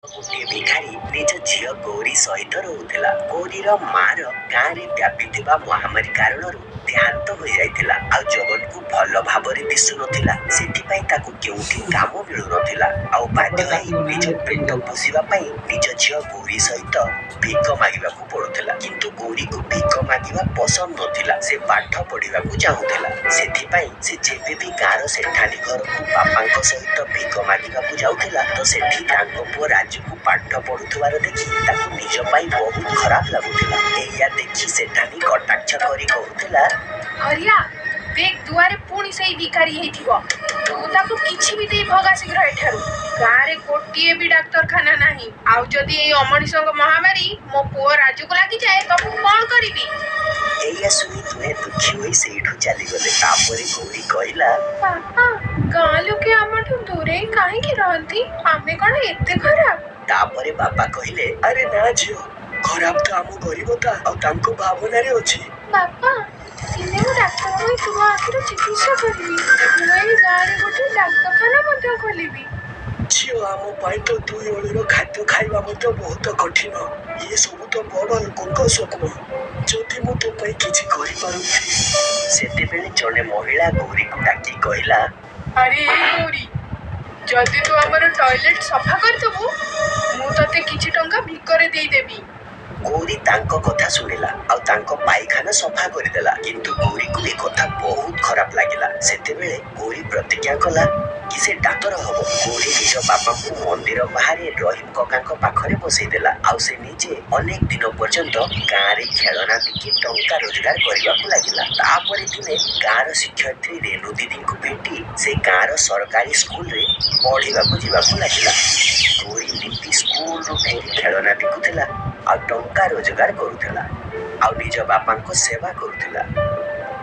ଗୋଟିଏ ଭିଖାରୀ ନିଜ ଝିଅ ଗୌରୀ ସହିତ ରହୁଥିଲା। ଗୌରୀର ମାର ଗାଁରେ ବ୍ୟାପିଥିବା ମହାମାରୀ କାରଣରୁ ଦେହାନ୍ତ ହୋଇଯାଇଥିଲା, ଆଉ ଜଗନକୁ ଭଲ ଭାବରେ ଦିଶୁନଥିଲା। ସେଥିପାଇଁ ତାକୁ କେଉଁଠି କାମ ମିଳୁନଥିଲା, ଆଉ ବାଧ୍ୟ ଏପଟେ ହେଇ କାଟିବୁ ନା ନିଜ ଏପଟେ ପେଟ ଯାଉଛି। ପୋଷିବା ପାଇଁ ନିଜ ଝିଅ ଗୌରୀ ସହିତ ଭିକ ମାଗିବାକୁ ପଡୁଥିଲା। କିନ୍ତୁ ଗୌରୀକୁ ଭିକ ମାଗିବା ପସନ୍ଦ ନଥିଲା। ସେ ପାଠ ପଢିବାକୁ ଚାହୁଁଥିଲା। ସେଥିପାଇଁ ସେ ଯେବେ ବି ଗାଁର ସେଠାଣୀ ଘରକୁ ବାପାଙ୍କ ସହିତ ଭିକ ମାଗିବାକୁ ଯାଉଥିଲା, ତ ସେଠି ତାଙ୍କ ପୁଅ ରାଜୁକୁ ପାଠ ପଢୁଥିବାର ଦେଖି ତାକୁ ନିଜ ପାଇଁ ବହୁତ ଖରାପ ଲାଗୁଥିଲା। ଏଇଆ ଦେଖି ସେଠାଣୀ କଟାକ୍ଷ କରି କହୁଥିଲା, ହରିଆ, ଦେଖ, ଦୁଆରେ ପୁଣି ସେଇ ଭିକାରୀ ହେଇଥିବ। ତୁ ତାକୁ କିଛି ବି ଦେଇ ଭଗା ଶୀଘ୍ର ଏଠାରୁ। ଗାଁରେ ଗୋଟିଏ ବି ଡାକ୍ତରଖାନା ନାହିଁ, ଆଉ ଯଦି ଏଇ ଅମଣିଷଙ୍କ ମହାମାରୀ ମୋ ପୁଅ ରାଜୁକୁ ଲାଗିଯାଏ ତ ମୁଁ କଣ କରିବି? ଏଇଆ ଶୁଣି ଦୁହେଁ ଦୁଃଖୀ ହୋଇ ସେଇଠୁ ଚାଲିଗଲେ। ତାପରେ ଗୌରୀ କହିଲା, ବାପା, ଗାଁ ଲୋକେ ଆମଠୁ ଦୂରେଇ କାହିଁକି ରହନ୍ତି? ଆମେ କଣ ଏତେ ଖରାପ? ତାପରେ ବାପା କହିଲେ, ଆରେ ନା ଝିଅ, ଖରାପ ତ ଆମ ଗରିବତା ଆଉ ତାଙ୍କ ଭାବନାରେ ଅଛି। ବାପା, ଦିନେ ମୁଁ ଡାକ୍ତର ହୋଇ ତୁମ ଆଖିର ଚିକିତ୍ସା କରିବି। ମୁଁ ଏଇ ଗାଁରେ ଗୋଟେ ଡାକ୍ତରଖାନା ମଧ୍ୟ ଖୋଲିବି। ଝିଅ, ଆମ ପାଇଁ ତ ଦୁଇ ଓଳିର ଖାଦ୍ୟ ଖାଇବା ମଧ୍ୟ ବହୁତ କଠିନ। ଇଏ ସବୁ ତ ବଡ ଲୋକଙ୍କ ସ୍ୱପ୍ନ। ଯଦି ମୁଁ ତୋ ପାଇଁ କିଛି କରିପାରନ୍ତି। ସେତେବେଳେ ଜଣେ ମହିଳା ଗୌରୀକୁ ଡାକି କହିଲା, ଆରେ ଏ ଗୌରୀ, ଯଦି ତୁ ଆମର ଟଏଲେଟ ସଫା କରିଦେବୁ, ମୁଁ ତତେ କିଛି ଟଙ୍କା ଭିକରେ ଦେଇଦେବି। ଗୌରୀ ତାଙ୍କ କଥା ଶୁଣିଲା ଆଉ ତାଙ୍କ ପାଇଖାନା ସଫା କରିଦେଲା। କିନ୍ତୁ ଗୌରୀକୁ ଏ କଥା ବହୁତ ଖରାପ ଲାଗିଲା। ସେତେବେଳେ ଗୌରୀ ପ୍ରତିଜ୍ଞା କଲା କି ସେ ଡାକ୍ତର ହବ। ଗୌରୀ ନିଜ ବାପାଙ୍କୁ ମନ୍ଦିର ବାହାରେ ରହିମ କକାଙ୍କ ପାଖରେ ବସେଇଦେଲା, ଆଉ ସେ ନିଜେ ଅନେକ ଦିନ ପର୍ଯ୍ୟନ୍ତ ଗାଁରେ ଖେଳନା ବିକି ଟଙ୍କା ରୋଜଗାର କରିବାକୁ ଲାଗିଲା। ତାପରେ ଦିନେ ଗାଁର ଶିକ୍ଷୟିତ୍ରୀ ରେଣୁ ଦିଦିଙ୍କୁ ଭେଟି ସେ ଗାଁର ସରକାରୀ ସ୍କୁଲରେ ପଢିବାକୁ ଯିବାକୁ ଲାଗିଲା। ଗୌରୀ ନୀତି ସ୍କୁଲରୁ ଫେରି ଖେଳନା ବିକୁଥିଲା ଆଉ ଟଙ୍କା ରୋଜଗାର କରୁଥିଲା, ଆଉ ନିଜ ବାପାଙ୍କ ସେବା କରୁଥିଲା।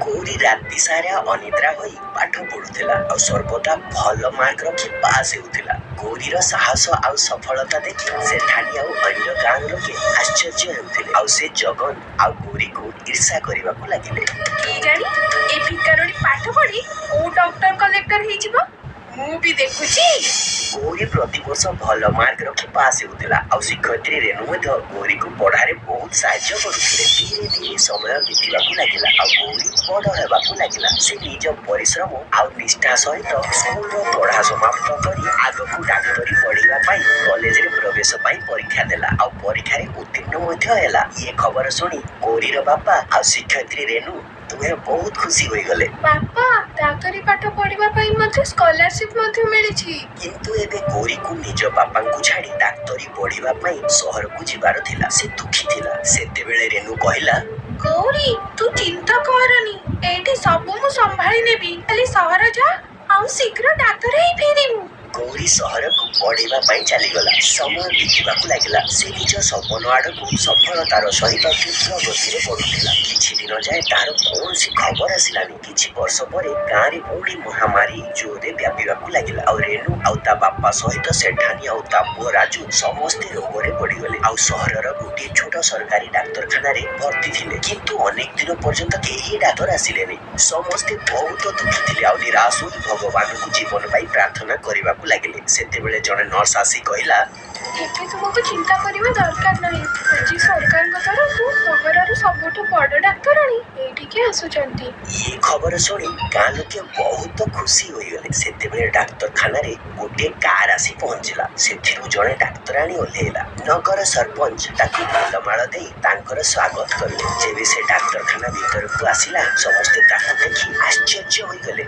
ଗୌରୀ ରାତି ସାରା ଅନିଦ୍ରା ହୋଇ ପାଠ ପଢୁଥିଲା ଆଉ ସର୍ବଦା ଭଲ ମାର୍କ ରଖି ପାସ୍ ହେଉଥିଲା। ଗୌରୀର ସାହସ ଆଉ ସଫଳତା ଦେଖି ସେଠାଣି ଆଉ ଅନ୍ୟ ଗାଁର ଲୋକେ ଆଶ୍ଚର୍ଯ୍ୟ ହେଉଥିଲେ, ଆଉ ସେ ଜଗନ ଆଉ ଗୌରୀକୁ ଈର୍ଷା କରିବାକୁ ଲାଗିଲେ। କେଜାଣି ଏ ଭିକାରୁଣୀ ପାଠ ପଢି କୋଉ ଡକ୍ଟର କଲେକ୍ଟର ହେଇଯିବ, ମୁଁ ବି ଦେଖୁଛି। ଗୌରୀ ପ୍ରତିବର୍ଷ ଭଲ ମାର୍କ ରଖି ପାସ୍ ହେଉଥିଲା, ଆଉ ଶିକ୍ଷୟିତ୍ରୀ ରେଣୁ ମଧ୍ୟ ଗୌରୀକୁ ପଢାରେ ବହୁତ ସାହାଯ୍ୟ କରୁଥିଲେ। ଧୀରେ ଧୀରେ ସମୟ ବିତିବାକୁ ଲାଗିଲା ଆଉ ଗୌରୀ ବଡ ହେବାକୁ ଲାଗିଲା। ସେ ନିଜ ପରିଶ୍ରମ ଆଉ ନିଷ୍ଠା ସହିତ ସ୍କୁଲର ପଢା ସମାପ୍ତ କରି ଆଗକୁ ଡାକ୍ତରୀ ପଢିବା ପାଇଁ କଲେଜରେ ପ୍ରବେଶ ପାଇଁ ପରୀକ୍ଷା ଦେଲା, ଆଉ ପରୀକ୍ଷାରେ ଉତ୍ତୀର୍ଣ୍ଣ ମଧ୍ୟ ହେଲା। ଇଏ ଖବର ଶୁଣି ଗୌରୀର ବାପା ଆଉ ଶିକ୍ଷୟିତ୍ରୀ ରେଣୁ ଦୁହେଁ ବହୁତ ଖୁସି ହୋଇଗଲେ। ବାପା, ଡାକ୍ତରୀ ପାଠ ପଢିବା ପାଇଁ ମଧ୍ୟ ସ୍କଲାରସିପ ମଧ୍ୟ ମିଳିଛି। କିନ୍ତୁ ଏବେ ଗୌରୀକୁ ନିଜ ବାପାଙ୍କୁ ଛାଡି ଡାକ୍ତରୀ ପଢିବା ପାଇଁ ସହରକୁ ଯିବାର ଥିଲା। ସେ ଦୁଃଖୀ ଥିଲା। ସେତେବେଳେ ରେଣୁ କହିଲା, ଗୌରୀ, ତୁ ଚିନ୍ତା କରନି, ଏଇଠି ସବୁ ମୁଁ ସମ୍ଭାଳି ନେବି। ଖାଲି ସହର ଯା ଆଉ ଶୀଘ୍ର ଡାକ୍ତର ହେଇ ଫେରିବୁ। ଗୌରୀ ସହରକୁ ପଢିବା ପାଇଁ ଚାଲିଗଲା। ସମୟ ବିତିବାକୁ ଲାଗିଲା। ସେ ନିଜ ସପନ ଆଡକୁ ସଫଳତାର ସହିତ ତୀବ୍ର ଗତିରେ ବଢୁଥିଲା। କିଛି ଦିନ ଯାଏ ତାର କୌଣସି ଖବର ଆସିଲାନି। କିଛି ବର୍ଷ ପରେ ଗାଁରେ ପୁଣି ମହାମାରୀ ଜୋରରେ ବ୍ୟାପିବାକୁ ଲାଗିଲା, ଆଉ ରେଣୁ ଆଉ ତା ବାପା ସହିତ ସେଠାନୀ ଆଉ ତା ପୁଅ ରାଜୁ ସମସ୍ତେ ରୋଗରେ ପଡିଗଲେ, ଆଉ ସହରର ଗୋଟିଏ ଛୋଟ ସରକାରୀ ଡାକ୍ତରଖାନାରେ ଭର୍ତ୍ତି ଥିଲେ। କିନ୍ତୁ ଅନେକ ଦିନ ପର୍ଯ୍ୟନ୍ତ କେହି ଡାକ୍ତର ଆସିଲେନି। ସମସ୍ତେ ବହୁତ ଦୁଃଖୀ ଥିଲେ ଆଉ ନିରାଶ ହୋଇ ଭଗବାନଙ୍କୁ ଜୀବନ ପାଇଁ ପ୍ରାର୍ଥନା କରିବାକୁ ଲାଗିଲେ। ସେତେବେଳେ ଜଣେ ନର୍ସ ଆସି କହିଲା, ଏବେ ତୁମକୁ ଚିନ୍ତା କରିବା ଦରକାର ନାହିଁ। ଆଜି ସରକାରଙ୍କ ତରଫରୁ ସହରର ସବୁଠୁ ବଡ ଡାକ୍ତରାଣୀ ଏଇଠିକି ଆସୁଛନ୍ତି। ଇଏ ଖବର ଶୁଣି ଗାଁ ଲୋକେ ବହୁତ ଖୁସି ହୋଇଗଲେ। ସେତେବେଳେ ଡାକ୍ତରଖାନାରେ ଗୋଟିଏ କାର ଆସି ପହଞ୍ଚିଲା। ସେଥିରୁ ଜଣେ ଡାକ୍ତରାଣୀ ଓହ୍ଲେଇଲା। ନଗର ସରପଞ୍ଚ ତାକୁ ଫୁଲମାଳ ଦେଇ ତାଙ୍କର ସ୍ୱାଗତ କଲେ। ଯେବେ ସେ ଡାକ୍ତରଖାନା ଭିତରକୁ ଆସିଲା, ସମସ୍ତେ ତାକୁ ଦେଖି ଆଶ୍ଚର୍ଯ୍ୟ ହୋଇଗଲେ,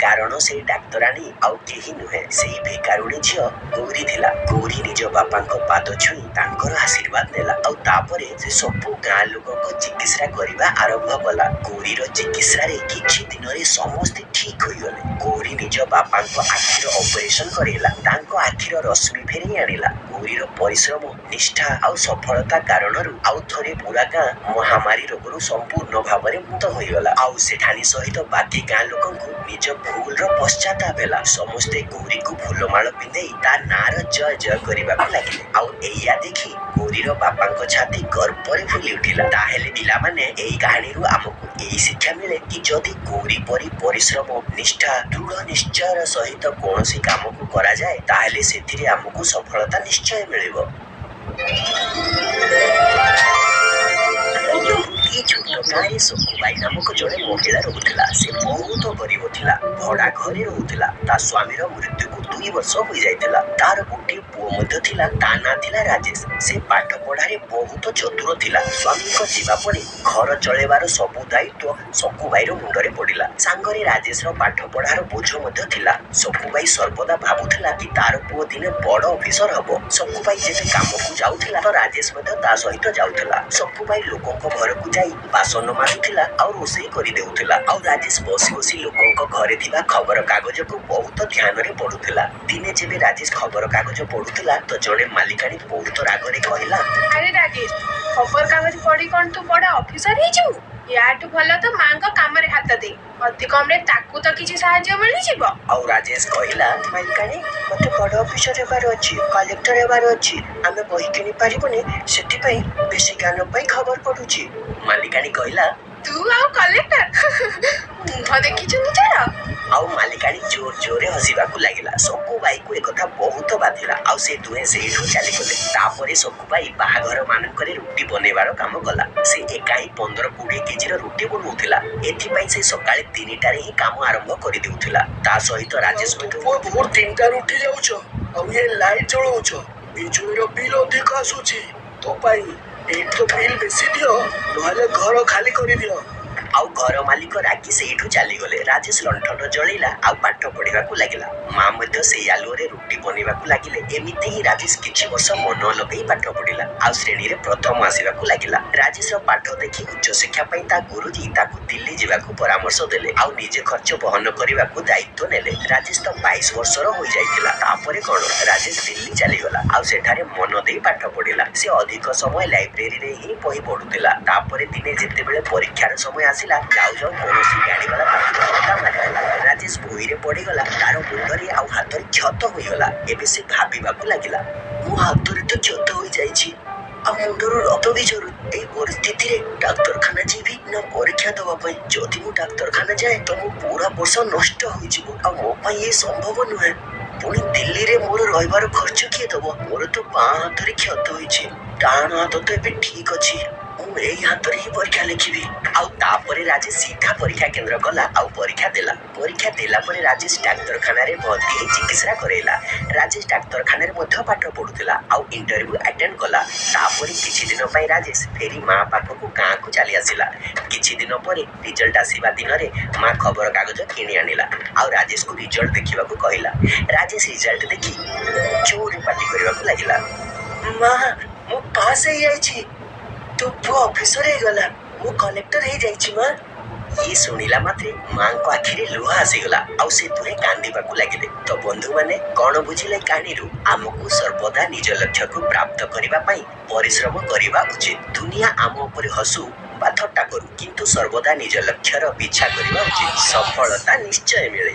କାରଣ ସେଇ ଡାକ୍ତରାଣୀ ଆଉ କେହି ନୁହେଁ, ସେଇ ଭିକାରୁଣୀ ଝିଅ ଗୌରୀ ଥିଲା। ଗୌରୀ ନିଜ ବାପାଙ୍କ ପାଦ ଛୁଇଁ ତାଙ୍କର ଆଶୀର୍ବାଦ ନେଲା, ଆଉ ତାପରେ ସେ ସବୁ ଗାଁ ଲୋକଙ୍କ ଚିକିତ୍ସା କରିବା ଆରମ୍ଭ କଲା। ଗୌରୀର ଚିକିତ୍ସାରେ କିଛି ଦିନରେ ସମସ୍ତେ ଠିକ ହୋଇଗଲେ। ଗୌରୀ ନିଜ ବାପାଙ୍କ ଆଖିର ଅପରେସନ କରେଇଲା, ତାଙ୍କ ଆଖିର ରଶ୍ମି ଫେରେଇ ଆଣିଲା। ଗୌରୀର ପରିଶ୍ରମ, ନିଷ୍ଠା ଆଉ ସଫଳତା କାରଣରୁ ଆଉ ଥରେ ପୁରା ଗାଁ ମହାମାରୀ ରୋଗରୁ ସମ୍ପୂର୍ଣ୍ଣ ଭାବରେ ମୁକ୍ତ ହୋଇଗଲା, ଆଉ ସେଠାଣି ସହିତ ବାକି ଗାଁ ଲୋକଙ୍କୁ ନିଜ ଭୁଲର ପଶ୍ଚାତାପ ହେଲା। ସମସ୍ତେ ଗୌରୀକୁ ଫୁଲମାଳ ପିନ୍ଧେଇ ତା ନାଁର ଜୟ ଜୟ କରିବାକୁ ଲାଗିଲେ, ଆଉ ଏଇଆ ଦେଖି ଗୌରୀର ବାପାଙ୍କ ଛାତି ଗର୍ବରେ ଫୁଲି ଉଠିଲା। ତାହେଲେ ପିଲାମାନେ, ଏଇ କାହାଣୀରୁ ଆମକୁ ଏଇ ଶିକ୍ଷା ମିଳେ କି ଯଦି ଗୌରୀ ପରି ପରିଶ୍ରମ, ନିଷ୍ଠା, ଦୃଢ଼ ନିଶ୍ଚୟର ସହିତ କୌଣସି କାମକୁ କରାଯାଏ, ତାହେଲେ ସେଥିରେ ଆମକୁ ସଫଳତା ନିଶ୍ଚୟ ମିଳିବ। ଗୋଟିଏ ଛୋଟ ଗାଁରେ ଶକୁବାଇ ନାମକ ଜଣେ ମହିଳା ରହୁଥିଲା। ସେ ବହୁତ ଗରିବ ଥିଲା, ଭଡ଼ା ଘରେ ରହୁଥିଲା। ତା ସ୍ୱାମୀର ମୃତ୍ୟୁକୁ 2 ବର୍ଷ ହୋଇଯାଇଥିଲା। ତାର ଗୋଟିଏ ପୁଅ ମଧ୍ୟ ଥିଲା, ତା ନାଁ ଥିଲା ରାଜେଶ। ସେ ପାଠ ପଢ଼ାରେ ବହୁତ ଚତୁର ଥିଲା। ସ୍ୱାମୀଙ୍କ ଯିବା ପରେ ଘର ଚଳେଇବାର ସବୁ ଦାୟିତ୍ୱ ଶକୁବାଇର ମୁଣ୍ଡରେ ପଡ଼ିଲା। ସାଙ୍ଗରେ ରାଜେଶର ପାଠ ପଢ଼ାର ବୋଝ ମଧ୍ୟ ଥିଲା। ଶକୁବାଇ ସର୍ବଦା ଭାବୁଥିଲା କି ତାର ପୁଅ ଦିନେ ବଡ଼ ଅଫିସର ହବ। ଶକୁବାଇ ଯେବେ କାମକୁ ଯାଉଥିଲା ତ ରାଜେଶ ମଧ୍ୟ ତା ସହିତ ଯାଉଥିଲା। ଶକୁବାଇ ଲୋକଙ୍କ ଘରକୁ ଯାଇ ବାସନ ମାଜୁଥିଲା ଆଉ ରୋଷେଇ କରିଦେଉଥିଲା, ଆଉ ରାଜେଶ ବସି ବସି ଲୋକଙ୍କ ଘରେ ଥିବା ଖବର କାଗଜକୁ ବହୁତ ଧ୍ୟାନରେ ପଢୁଥିଲା। ଦିନେ ଯେବେ ରାଜେଶ ଖବର କାଗଜ ପଢୁଥିଲା ତ ଜଣେ ମାଲିକାଣୀ ବହୁତ ରାଗରେ କହିଲା, ଆରେ ରାଜେଶ, ଖବର କାଗଜ ପଢି କଣ ତୁ ବଡ ଅଫିସର ହେଇଯିବୁ? ୟାଠୁ ଭଲ ତ ମାଙ୍କ କାମରେ ହାତ ଦେ, ଅତି କମରେ ତାକୁ ତ କିଛି ସାହାଯ୍ୟ ମିଳିଯିବ। ଆଉ ରାଜେଶ କହିଲା, ମାଲିକାଣୀ, ମତେ ବଡ ଅଫିସର ହେବାର ଅଛି, କଲେକ୍ଟର ହେବାର ଅଛି। ଆମେ ବହି କିଣି ପାରିବୁନି, ସେଥିପାଇଁ ବେଶୀ ଜ୍ଞାନ ପାଇଁ ଖବର ପଢୁଛି। ମାଲିକାଣୀ କହିଲା, ତୁ ଆଉ କଲେକ୍ଟର? ମୁହଁ ଦେଖିଛୁ ନିଜର? ଆଉ ମାଲିକାଣୀ ଜୋର ଜୋରରେ ହସିବାକୁ ଲାଗିଲା। ଶକୁବାଇକୁ ଏକଥା ବହୁତ ବାଧିଲା, ଆଉ ସେ ଦୁହେଁ ସେଇଠୁ ଚାଲିଗଲେ। ତାପରେ ଶକୁବାଇ ବାହାଘର ମାନଙ୍କରେ ରୁଟି ବନେଇବାର କାମ କଲା। ସେ ଏକା ହିଁ 15-20 କେଜିର ରୁଟି ବନଉଥିଲା। ଏଥିପାଇଁ ସେ ସକାଳେ 3ଟାରେ ହିଁ କାମ ଆରମ୍ଭ କରିଦେଉଥିଲା। ତା ସହିତ ରାଜେଶ ମଧ୍ୟ। ପୁଅ, ଭୋର 3ଟାରୁ ଉଠି ଯାଉଛ ଆଉ ଇଏ ଲାଇଟ୍ ଜଳଉଛ, ବିଜୁଳିର ବିଲ୍ ଅଧିକ ଆସୁଛି ତୋ ପାଇଁ। ଏଇଠି ତ ବିଲ୍ ବେଶୀ ଦିଅ, ନହେଲେ ଘର ଖାଲି କରିଦିଅ। ଆଉ ଘର ମାଲିକ ରାଗି ସେଇଠୁ ଚାଲିଗଲେ। ରାଜେଶ ଲଣ୍ଠନ ଜଳେଇଲା ଆଉ ପାଠ ପଢିବାକୁ ଲାଗିଲା। ମା ମଧ୍ୟ ସେଇ ଆଲୁଅରେ ରୁଟି ବନେଇବାକୁ ଲାଗିଲେ। ଏମିତି ହିଁ ରାଜେଶ କିଛି ବର୍ଷ ମନ ଲଗେଇ ପାଠ ପଢିଲା ଆଉ ଶ୍ରେଣୀରେ ପ୍ରଥମ ଆସିବାକୁ ଲାଗିଲା। ରାଜେଶର ପାଠ ଦେଖି ଉଚ୍ଚଶିକ୍ଷା ପାଇଁ ତା ଗୁରୁଜୀ ତାକୁ ଦିଲ୍ଲୀ ଯିବାକୁ ପରାମର୍ଶ ଦେଲେ ଆଉ ନିଜେ ଖର୍ଚ୍ଚ ବହନ କରିବାକୁ ଦାୟିତ୍ୱ ନେଲେ। ରାଜେଶ ତ 22 ବର୍ଷର ହୋଇଯାଇଥିଲା। ତାପରେ କଣ, ରାଜେଶ ଦିଲ୍ଲୀ ଚାଲିଗଲା ଆଉ ସେଠାରେ ମନ ଦେଇ ପାଠ ପଢିଲା। ସେ ଅଧିକ ସମୟ ଲାଇବ୍ରେରୀରେ ହିଁ ବହି ପଢୁଥିଲା। ତାପରେ ଦିନେ ଯେତେବେଳେ ପରୀକ୍ଷାର ସମୟ ଆସିଲା, ଯାଉ ଯାଉ କୌଣସି ଗାଡ଼ିବାଲା ତାକୁ ଧକ୍କା ମାରିଦେଲା। ରାଜେଶ ଭୂଇଁରେ ପଡ଼ିଗଲା। ତାର ମୁଣ୍ଡରେ ଆଉ ହାତରେ କ୍ଷତ ହୋଇଗଲା। ଏବେ ସେ ଭାବିବାକୁ ଲାଗିଲା, ମୋ ହାତରେ ତ କ୍ଷତ ହୋଇଯାଇଛି ଆଉ ମୁଣ୍ଡରୁ ରକ୍ତ ବି ଝରୁ। ଏଇ ପରିସ୍ଥିତିରେ ଡାକ୍ତରଖାନା ଯିବି ନା ପରୀକ୍ଷା ଦବା ପାଇଁ? ଯଦି ମୁଁ ଡାକ୍ତରଖାନା ଯାଏ ତ ମୋ ପୁରା ବର୍ଷ ନଷ୍ଟ ହୋଇଯିବ, ଆଉ ମୋ ପାଇଁ ଏ ସମ୍ଭବ ନୁହେଁ। ପୁଣି ଦିଲ୍ଲୀରେ ମୋର ରହିବାର ଖର୍ଚ୍ଚ କିଏ ଦବ? ମୋର ତ ବାଁ ହାତରେ କ୍ଷତ ହୋଇଛି, ଡାହାଣ ହାତ ତ ଏବେ ଠିକ ଅଛି। ମୁଁ ଏଇ ହାତରେ ହିଁ ପରୀକ୍ଷା ଲେଖିବି। ଆଉ ତାପରେ ରାଜେଶ ସିଧା ପରୀକ୍ଷା କେନ୍ଦ୍ର ଗଲା ଆଉ ପରୀକ୍ଷା ଦେଲା। ପରୀକ୍ଷା ଦେଲା ପରେ ରାଜେଶ ଡାକ୍ତରଖାନାରେ ଭର୍ତ୍ତି ହେଇ ଚିକିତ୍ସା କରେଇଲା। ରାଜେଶ ଡାକ୍ତରଖାନାରେ ମଧ୍ୟ ପାଠ ପଢୁଥିଲା ଆଉ ଇଣ୍ଟରଭ୍ୟୁ ଆଟେଣ୍ଡ କଲା। ତାପରେ କିଛି ଦିନ ପାଇଁ ରାଜେଶ ଫେରି ମା ପାଖକୁ ଗାଁକୁ ଚାଲି ଆସିଲା। କିଛି ଦିନ ପରେ ରିଜଲ୍ଟ ଆସିବା ଦିନରେ ମା ଖବର କାଗଜ କିଣି ଆଣିଲା ଆଉ ରାଜେଶକୁ ରିଜଲ୍ଟ ଦେଖିବାକୁ କହିଲା। ରାଜେଶ ରିଜଲ୍ଟ ଦେଖି ଜୋରରେ ପାଟି କରିବାକୁ ଲାଗିଲା, ମା, ମୁଁ ପାସ୍ ହେଇଯାଇଛି, ତୋ ପୁଅ ଅଫିସର ହେଇଗଲା, ମୁଁ କଲେକ୍ଟର ହେଇଯାଇଛି ମା। ଇଏ ଶୁଣିଲା ମାତ୍ରେ ମାଙ୍କ ଆଖିରେ ଲୁହ ଆସିଗଲା ଆଉ ସେ ଦୁହେଁ କାନ୍ଦିବାକୁ ଲାଗିଲେ। ତ ବନ୍ଧୁମାନେ, କଣ ବୁଝିଲେ କାହାଣୀରୁ? ଆମକୁ ସର୍ବଦା ନିଜ ଲକ୍ଷ୍ୟକୁ ପ୍ରାପ୍ତ କରିବା ପାଇଁ ପରିଶ୍ରମ କରିବା ଉଚିତ। ଦୁନିଆ ଆମ ଉପରେ ହସୁ ବା ଥଟ୍ଟା କରୁ, କିନ୍ତୁ ସର୍ବଦା ନିଜ ଲକ୍ଷ୍ୟର ପିଛା କରିବା ଉଚିତ। ସଫଳତା ନିଶ୍ଚୟ ମିଳେ।